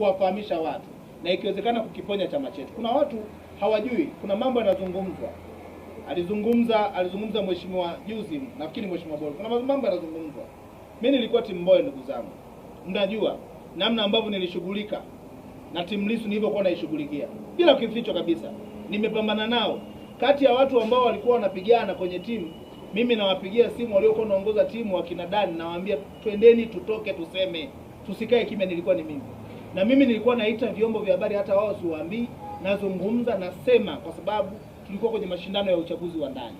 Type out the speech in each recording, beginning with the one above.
kuwafahamisha watu na ikiwezekana kukiponya chama chetu. Kuna watu hawajui, kuna mambo yanazungumzwa. Alizungumza mheshimiwa juzi, nafikiri mheshimiwa Boy. Kuna mambo yanazungumzwa. Mimi nilikuwa timu Mbowe, ndugu zangu. Mnajua namna ambavyo nilishughulika na timu Lissu nilivyokuwa naishughulikia. Bila kificho kabisa. Nimepambana nao. Kati ya watu ambao walikuwa wanapigana kwenye timu, mimi nawapigia simu waliokuwa wanaongoza timu wakina Dani, nawaambia twendeni tutoke tuseme, tusikae kimya. Nilikuwa ni mimi. Na mimi nilikuwa naita vyombo vya habari, hata wao siwaambii, nazungumza, nasema, kwa sababu tulikuwa kwenye mashindano ya uchaguzi wa ndani.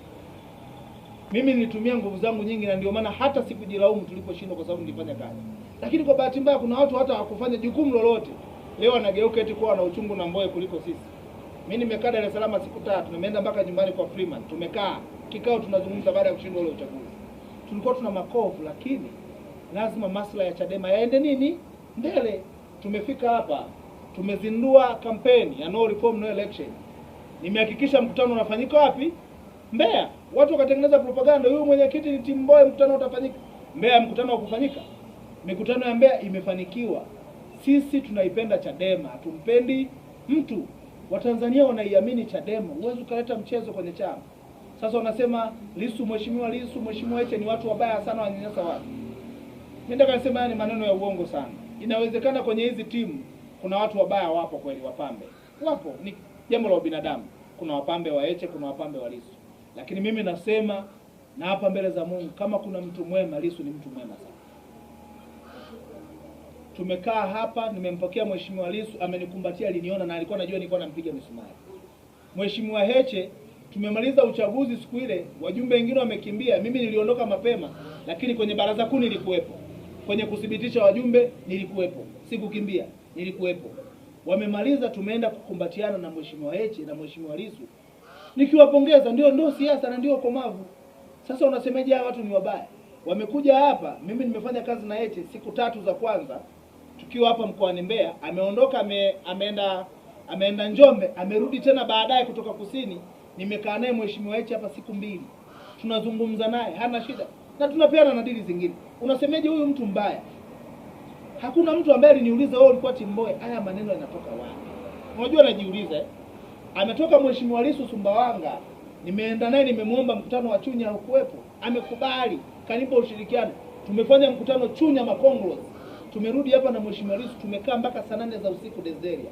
Mimi nilitumia nguvu zangu nyingi, na ndio maana hata sikujilaumu tuliposhindwa, kwa sababu nilifanya kazi. Lakini kwa bahati mbaya kuna watu hata hawakufanya jukumu lolote. Leo wanageuka eti kuwa na uchungu na Mbowe kuliko sisi. Mimi nimekaa Dar es Salaam siku 3, nimeenda mpaka nyumbani kwa Freeman. Tumekaa kikao tunazungumza baada ya kushindwa ule uchaguzi. Tulikuwa tuna makovu, lakini lazima maslahi ya Chadema yaende nini? Mbele. Tumefika hapa, tumezindua kampeni ya no reform no election. Nimehakikisha mkutano unafanyika wapi? Mbeya. Watu wakatengeneza propaganda, huyu mwenyekiti ni timu Mbowe, mkutano utafanyika Mbeya. Mkutano haukufanyika. Mikutano ya Mbeya imefanikiwa. Sisi tunaipenda Chadema, hatumpendi mtu. Watanzania wanaiamini Chadema. Huwezi ukaleta mchezo kwenye chama. Sasa wanasema Lissu, mheshimiwa Lissu, mheshimiwa Heche ni watu wabaya sana, wananyanyasa watu. Mimi nataka niseme haya ni maneno ya uongo sana. Inawezekana kwenye hizi timu kuna watu wabaya, wapo kweli, wapambe wapo, ni jambo la binadamu. Kuna wapambe wa Heche, kuna wapambe wa Lissu. Lakini mimi nasema na hapa mbele za Mungu, kama kuna mtu mwema, Lissu ni mtu mwema sana. Tumekaa hapa, nimempokea mheshimiwa Lissu, amenikumbatia, aliniona na alikuwa anajua nilikuwa nampiga misumari. Mheshimiwa Heche, tumemaliza uchaguzi siku ile, wajumbe wengine wamekimbia, mimi niliondoka mapema, lakini kwenye baraza kuu nilikuwepo. Kwenye kudhibitisha wajumbe nilikuwepo, sikukimbia, nilikuwepo. Wamemaliza, tumeenda kukumbatiana na mheshimiwa Heche na mheshimiwa Lissu, nikiwapongeza. Ndio siasa na ndio komavu. Sasa unasemaje hawa watu ni wabaya? Wamekuja hapa, mimi nimefanya kazi na Heche siku 3 za kwanza tukiwa hapa mkoani Mbeya. Ameondoka, ameenda Njombe, amerudi tena baadaye kutoka kusini. Nimekaa naye mheshimiwa Heche hapa siku 2, tunazungumza naye, hana shida, na tunapeana na dili zingine. Unasemeje huyu mtu mbaya? Hakuna mtu ambaye aliniuliza wewe ulikuwa timu Mbowe. Haya maneno yanatoka wapi? Unajua najiuliza. Ametoka mheshimiwa Lissu Sumbawanga, nimeenda naye, nimemuomba mkutano wa Chunya, hukuwepo, amekubali, kanipa ushirikiano. Tumefanya mkutano Chunya Makonglos. Tumerudi hapa na mheshimiwa Lissu, tumekaa mpaka saa 8 za usiku Desideria.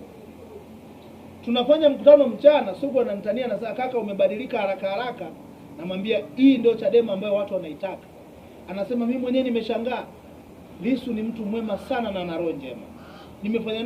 Tunafanya mkutano mchana, Sugu ananitania na sasa, kaka umebadilika haraka haraka. Namwambia hii ndio Chadema ambayo watu wanaitaka. Anasema mimi mwenyewe nimeshangaa. Lissu ni mtu mwema sana na ana roho njema. Nimefanya naye